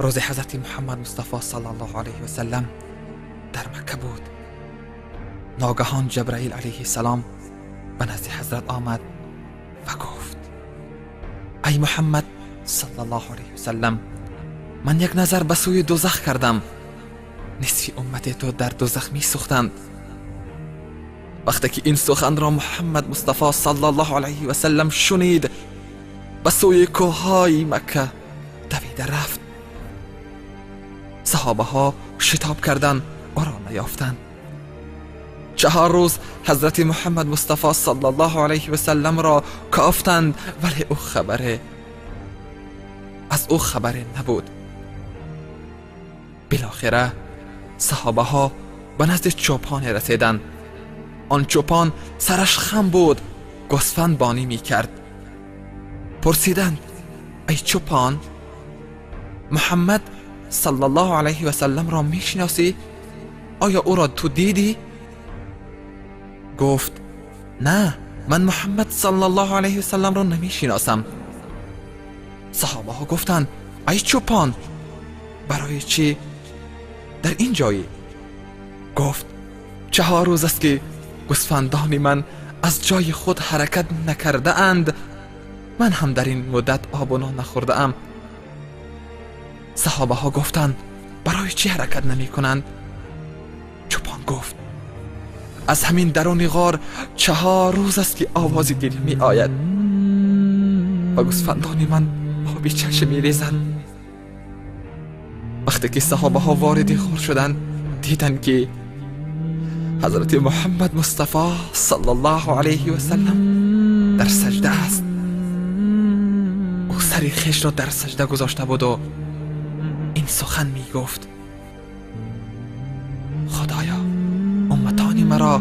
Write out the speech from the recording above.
Рӯзи ҳазрати Муҳаммад Мустафо саллаллоҳу алайҳи васаллам дар Макка буд. Ногаҳон Ҷабраил алайҳиссалом ба назди ҳазрат омад ва гуфт: ай Муҳаммад саллаллоҳу алайҳи васаллам, ман як назар ба сӯи дӯзах кардам, нисфи уммати ту дар дӯзах месӯхтанд. Вақте ки ин суханро Муҳаммад Мустафо саллаллоҳу алайҳи васаллам шунид, ба сӯи кӯҳҳои Макка давида рафт. Саҳобаҳо шитоб карданд, ӯро наёфтанд. 4 рӯз ҳазрати Муҳаммад Мустафо саллаллоҳу алайҳи васалламро кофтанд, вале ӯ хабаре аз ӯ хабаре набуд. Билохира саҳобаҳо ба назди чӯпоне расиданд. Он чӯпон сараш хам буд, гӯсфанд бонӣ мекард. Пурсиданд: ай чӯпон, Муҳаммад саллаллоҳу алайҳи васалламро мешиносӣ? Оё ӯро ту дидӣ? Гуфт: на, ман Муҳаммад саллаллоҳу алайҳи васалламро намешиносам. Саҳобаҳо гуфтанд: ай чӯпон, барои чӣ дар ин ҷоӣ? Гуфт: 4 рӯз аст ки гӯсфандони ман аз ҷои худ ҳаракат накардаанд, ман ҳам дар ин муддат обу нон нахӯрдаам. Саҳобаҳо гуфтанд: барои чӣ ҳаракат намекунанд? Чӯпон гуфт: аз ҳамин даруни ғор 4 рӯз аст ки овози гиря меояд ва гӯсфандони ман оби чашм мерезанд. Вақте ки саҳобаҳо вориди ғор шуданд, диданд ки ҳазрати Муҳаммад Мустафо саллаллоҳу алайҳи васаллам дар саҷда аст. Ӯ сари хешро дар саҷда гузошта буду ин сухан мегуфт: Худоё, умматони маро